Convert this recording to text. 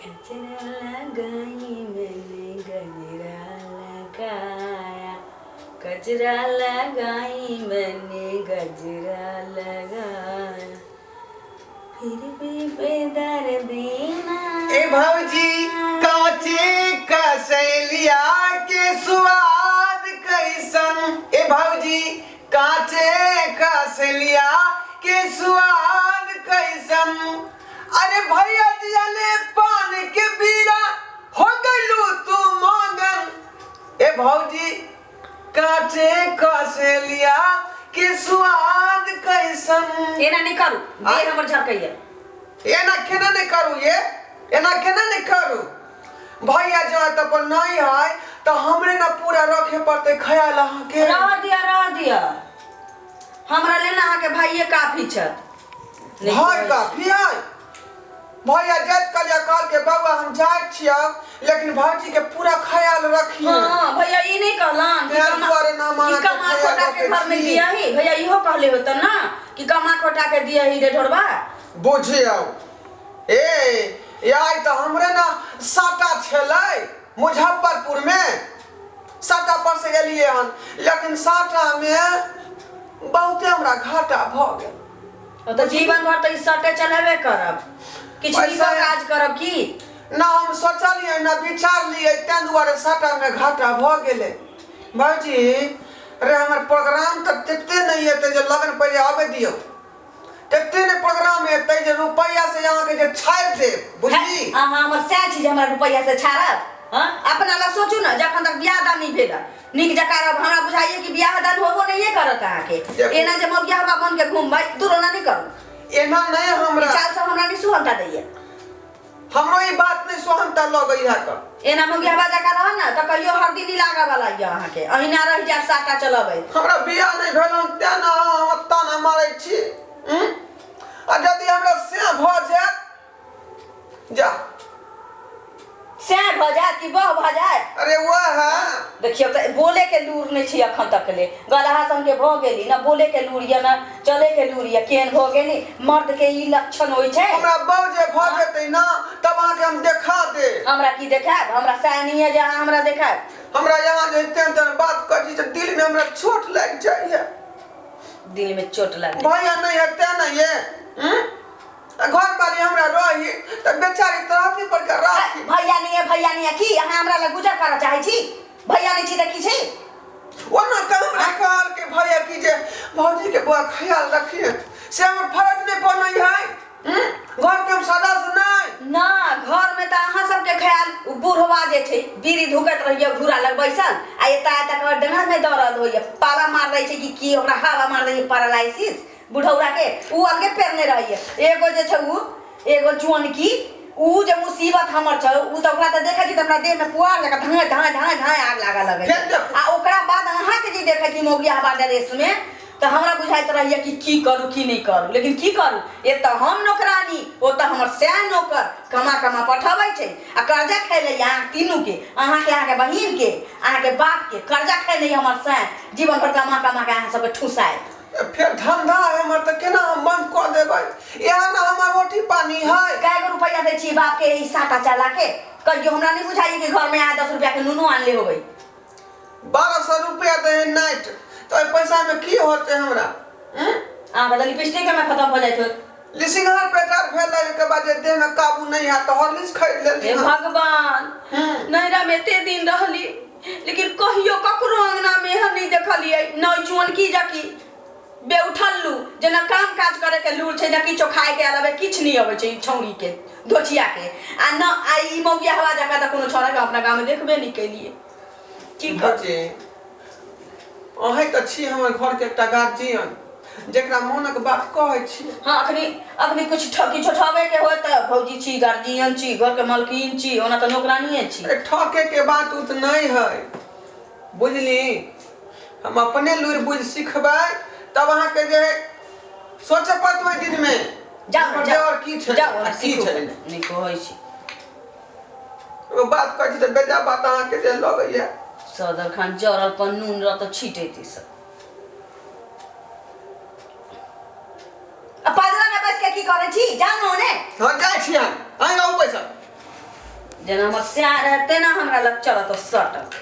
गजरा लगाई मैंने गजरा लगाया, गजरा लगाई मैंने गजरा लगाया, फिर भी बेदर्दी ना। ए भौजी, काचे कसैलिया के स्वाद कैसन? ए भौजी, काचे कसैलिया के स्वाद कैसन? अरे भैया दियाले पान के बीरा, हो गइलू तू मगन। ए भौजी, काचे कसैलिया के स्वाद कैसन? एना नहि करू, देह हमर झरकैया। एना केना नहि करू ये, एना केना नहि करू? भैया जो है तऽ नहीं है तऽ हमरे ना पूरा रखे पड़ते ख्याल अहाँके। रह दिया, रह दिया, हमरा लेल अहाँके भाइये काफी छथि। नहि भाय कहै छी। काफी है। भैया जाइत कहलिया, कहल के बौआ हम जाइ छियौ, लेकिन भौजी के पूरा ख्याल रखिए। हाँ, भैया ई नहीं कहलन कि तें कमा दुआरे ना हम कि अहाँके कमा ख्याल खोटा के रखै घर में छी। दियाही। भैया इहो कहले होतन ना कि कमा खोटा के दियाही रे ढोरबा। बुझियौ, ए आइ तऽ हमरे ना साटा छलै मुजफ्फरपुर में, साटा पर से एलियै हन, लेकिन साटा में बहुते हमरा घाटा भऽ गेल। ओ तऽ जीवन भर तऽ ई सटे चलेबे करब, किछु पैसा नीको काज करब की? ना हम सोचलियै ना विचारलियै, ताहि दुआरे साटा में घाटा भऽ गेलै। भौजी रे, हमर प्रोग्राम तऽ तते नहि एतै जे लगन पहिले आबै दियौ, तते ने प्रोग्राम एतै जे रुपैआ से अहाँके जे छाड़ि देब, बुझली? अहाँ हमर सएह चीज, हमरा रुपैआ से छाड़ब? हँ, अपना लए सोचू ने, जखन तक बियाह दान नहि भेल नीक जकाँ रहब। हमरा बुझाइए कि बियाह दान होबो नहिए करत अहाँके। देखू। एना जे मौगिया हवा बन के घूमबै, दूर, ओना नहि करू। एना नहि हमरा ई चाल सब हमरा नहि सुहनता दैए। हमरो ई बात नहि सोहनता लगै है क। एना मौगिया हवा जकाँ रहब ने तऽ कहियो हरदी नहि लागऽ वाला यऽ अहाँके, अहिना रहि जायब साटा चलबै। हमरा बियाह नहि भेल हन तेँ ने अहाँ हम ताना मारै छी। आ यदि हमरा से भऽ जायत जा। सएह भऽ जायत कि बह भऽ जायत? अरे वह है। देखियौ तऽ, बोले के लूर नहि छै अखन तक ले। गलहा सनके भऽ गेली, न बोले के लूर यऽ न चले के लूर यऽ। केहन भऽ गेली? मर्द के ई लक्षण होइ छै। हमरा बहू जे भऽ जेतै ने तब अहाँके हम देखा देब। हमरा की देखायब? हमरा सएह नहि यऽ जे अहाँ हमरा देखायब। हमरा यहाँ जे तेहन तेहन बात कहै छी जे दिल में हमरा चोट लागि जाइए। दिल में चोट लागि भैया नहीं है तें नहीं ये। हम्म? आ घर वाली हमरा रही तऽ बेचारी तरहथी पर के राखी। भैया नहीं है, भैया नहीं है की अहाँ हमरा लग गुजर करऽ चाहै छी? भैया नहीं छी तऽ की छी? ओना तऽ हमरा कहल के भैया की जे भौजी के बौआ ख्याल रखिए, से हमर फर्ज नहीं बनै है। हम्म? घर के हम सदस्य नहीं ना। घर में तऽ अहाँ सबके ख्याल उ बूढ़वा जे छै बीड़ी धुकैत रहिए घूरा लग बैसल, आ एता एता के डंगर में दर्द होइए, पाला मार दै छै कि की ओकरा हवा मार दै छै, पैरालाइसिस बुढ़ौरा के उ अलगे पेरने रहैए। एगो जे छै उ एगो जुअनकी, उ जे मुसीबत हमर छै, उ तऽ ओकरा तऽ देखै छी तऽ हमरा देहमे पुआर जकाँ धाँय धाँय धाँय धाँय आग लागऽ लगैए। फेर देखू। आ ओकरा बाद अहाँके जे देखै छी मौगिया हवा ड्रेसमे तऽ हमरा बुझाइत रहैए कि की करू की नहि करू, लेकिन की करू? एतऽ हम नौकरानी, ओतऽ हमर सएह नौकर कमा कमा पठबै छै आ कर्जा खेलैए अहाँ तीनूके, अहाँके, अहाँके बहिनके, अहाँके बापके कर्जा खेलैए हमर सएह, जीवन भर कमा कमा के अहाँ सबके ठुसाएत। फेर धंधा है हमर तऽ केना हम बंद कऽ देबै? इएह ने हमर रोटी पानी है। कए गो रुपैआ दै छी बापके ई साटा चला के? कहियो हमरा नहि बुझाइए कि घरमे अहाँ 10 रुपैआके नूनो आनले होबै। 1200 रुपया दै है नाइट, तऽ ओहि पैसामे की होतै हमरा? अहाँके तऽ लिपस्टिक में खत्म भऽ जाइत होत। लिसिंगार पेटार भेल के बाद जे देह में काबू नहीं है तो हॉर्लिक्स खरीद लेली। हे भगवान, नैरा में एते दिन रहली लेकिन कहियो ककरो अंगना में एहन नहीं देखलियै न जुअन की जकी बेउठल्लू, जेना काम काज करे के लूर छै, न किछो खाए के अलावे किछु नहीं अबै छै ई छौड़ी के, धोछिया के। आ न आ ई मौगिया हवा जकाँ तऽ कोनो छौड़ा के अपना गाँव में देखबे नहीं केलियै। की कर भौजी, अहें तऽ छी हमर घर के एकटा गार्जियन जेकरा मोनक बात कहै छी। हाँ, अखनी अखनी कुछ किछो ठगे के होय तऽ भौजी छी, गार्जियन छी, घर के मालकिन छी, ओना तऽ नौकरानिये छी। अरे ठके के बात उत नहीं है, बुझली? हम अपने लुरि बुझि सिखबै तब अहाँके जे सोचे पड़त ओहि दिन में। जाउ हमर जाउ देवर की छै जाउ आ की सीखू। छै। नहि कहै छी। एगो बात कहै छी तऽ बेजा बात अहाँके जे लगैया। सदर खान जरल पर नून रह तऽ छीटैत सब। आ पजरा में बैस के की करै छी? जाउ ने ओने। हाँ, जाइ छी हम। अहीं रहू पैसा। जेना हमर स्याह रहे तेना हमरा लग चलत सटक।